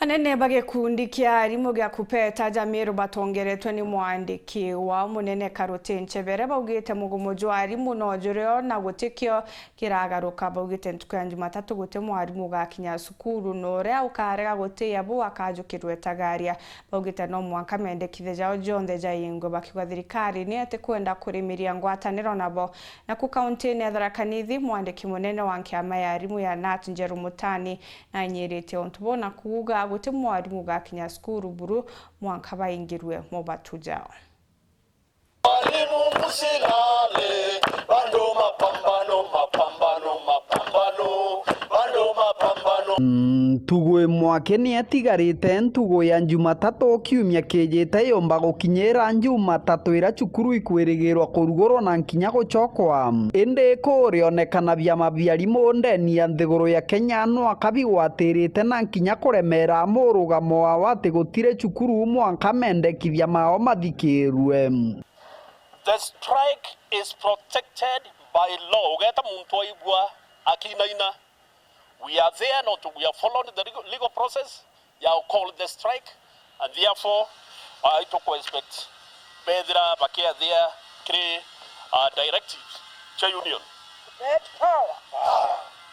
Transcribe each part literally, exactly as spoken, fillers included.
Anene ba gikundi kia arimu gia KUPPET aja Meru batongeretwe ni mwandiki wao munene Karuti Nchebere baugite mugomo jwa arimu no jurio na gutikio kiragaruka. Baugite ntuku ya Jumatatu guti mwarimu ugakinya cukuru, na uria ukarega gutiia bu akajukirwe tagaria. Baugite no mwanka mendekithia jao jonthe jaingwe, bakiuga thirikari ni itikwenda kurimiria ngwataniro nabo. Naku kaunti-ini ya Tharaka Nithi, mwandiki munene wa nkiama ya arimu ya KNUT Njeru Mutani nanyiritie untu buu na kuuga guti mwarimu ugakinya cukuru buru mwanka baingirue mobatu jao. Walimu msilale, bado mapambano, mapambano, mapambano, bado mapambano. Ntugu imwe aki ni etigarite ntugu ya Jumatatu kiumia kijite yomba gukinyira Jumatatu iria cukuru ikwirigirwa kurugurwa na nkinya gucokwa. Indi kurionekana biama bia arimu ndeni ya nthiguru ya Kenya no aka bigwatirite na nkinya kuremera murugamo wao ati gutiri cukuru mwanka mendekithia mao mathikirue. The strike is protected by law. Ugeeta muntu aigua akinaina, we are there, no, we have followed the legal, legal process ya call the strike, and therefore, uh, ituku expect bethira bakiathia kiri, uh, directives cia union.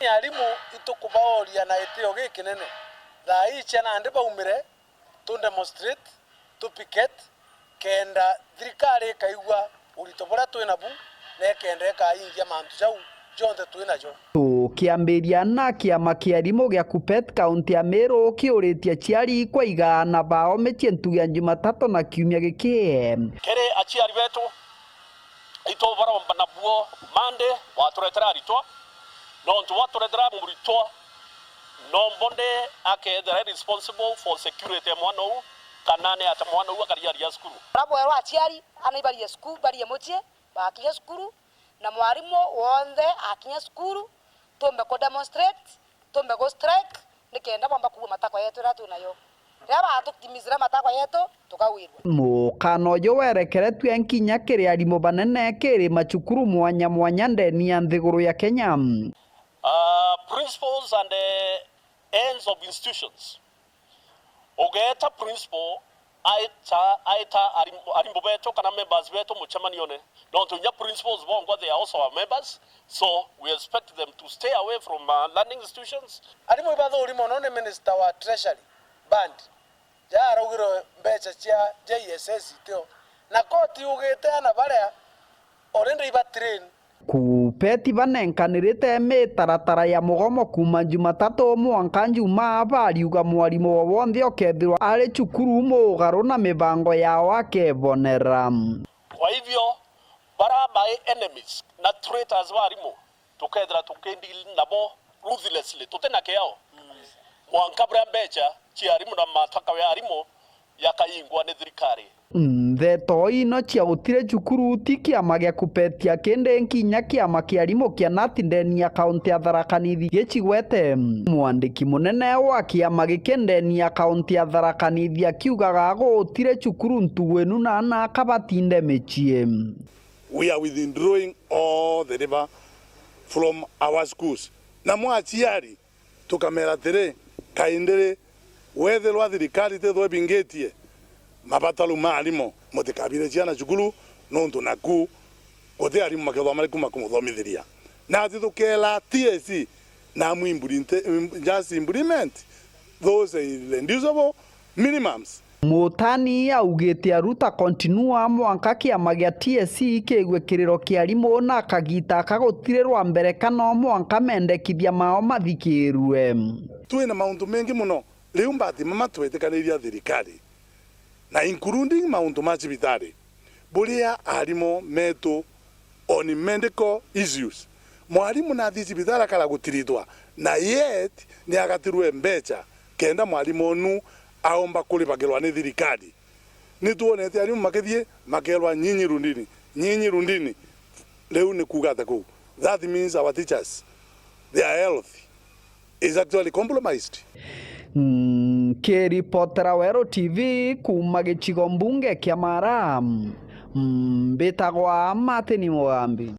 Ni arimu itukubaoria na itio gikinene. Thaa ii ciana nandi baumire, tu demonstrate, tu picket, kenda thirikari ikaigua urito buria twi nabu, na ikenda ikaingia mantu jau jonthe twi najo. Tukiambiria na kiama kia arimu gia KUPPET kaunti ya Meru kiuritie aciari kwaiga aana bao micii ntugu ya Jumatatu na kiumia giki. Kiri aciari betu, itubaromba nabuo Monday waturetera aritwa, nontu waturetera muritwa, nombo ndi akethira e responsible for security ya mwana uu, kana ni ata mwana uu akariaria cukuru. Baria bwerwa aciari, ana ibarie cukuru, barie mucii, bakinya cukuru, na mwarimu wonthe akinya cukuru, tumbe ku demonstrate, tumbe gu strike, nikenda bwamba kuua matakwa yetu iria twi nayo. Riria batutimisira matakwa yetu, tukawirwa. Mukana uju werekeretue nkinya kiri arimu banene kiri macukuru mwanya mwanya ndeni ya nthiguru ya Kenya. Uh, principals and, uh, heads of institutions. Ugeeta principal aita, aita arimu, arimu betu kana members betu mucemanione. Nontu inya principals bongwa, they are also our members, so we expect them to stay away from, uh, learning institutions. Arimu ibathuri mono ni minister wa treasury, band, ja araugirwe mbeca cia J S S itio, na koti yugite ana baria already iba train. KUPPET banenkanirite mitaratara ya mugomo kuuma Jumatatu mwanka Njumaa, bariuga mwarimu o wonthe ukethirwa ari cukuru muugaru na mibango yao akebonera. Kwa hivyo, bara my enemies na traitors ba arimu, tukethira tukideal nabo ruthlessly, tutina kiao. Mwanka buria mbeca cia arimu na matakwa ya arimu yakaingwa ni thirikari. Ndeto ino cia gutire cukuru ti kiama gia kupetia kindi nkinya kiama kia arimu kia KNUT ndeni ya kaunti ya Tharaka Nithi gicigwete. Mwandiki munene wa kiama giki ndeni ya kaunti ya Tharaka Nithi akiugaga gutire cukuru ntugu inu na ana aka batinde micii. We are withdrawing all the river from our schools. Na mwaciari, tukamera atiri, kaindi ri, wethirwa thirikari tithwa ibingitie mabataro ma arimu, mutikabire ciana cukuru, nontu naku guti arimu makethwa mari kuma kumuthomithiria. Na ati tukela T S C na mu implement-, just implement those irreducible minimums. Mutani augite aruta continua mwanka kiama gia T S C kiigue kiriro kia arimu na kagita ka gutire rwa mbere kana o mwanka mendekithia mao mathikirue. Twina mauntu mengi muno riu mbatima matwetikaniria thirikari, na including mauntu ma cibitari, buria arimu metu on medical issues. Mwarimu nathi cibitari akara gutiritwa, na yet ni agatirwe mbeca kenda mwarimu onu aomba kuribagirwa ni thirikari. Ni twonete arimu makithie makerwa, "Nyinyi rundini, nyinyi rundini." Riu ni kuuga ata kuu? That means our teachers, their health is actually compromised. Nkiripotera Weru T V kuuma gicigo mbunge kia Mara, mbitagwa Martin Mugambi.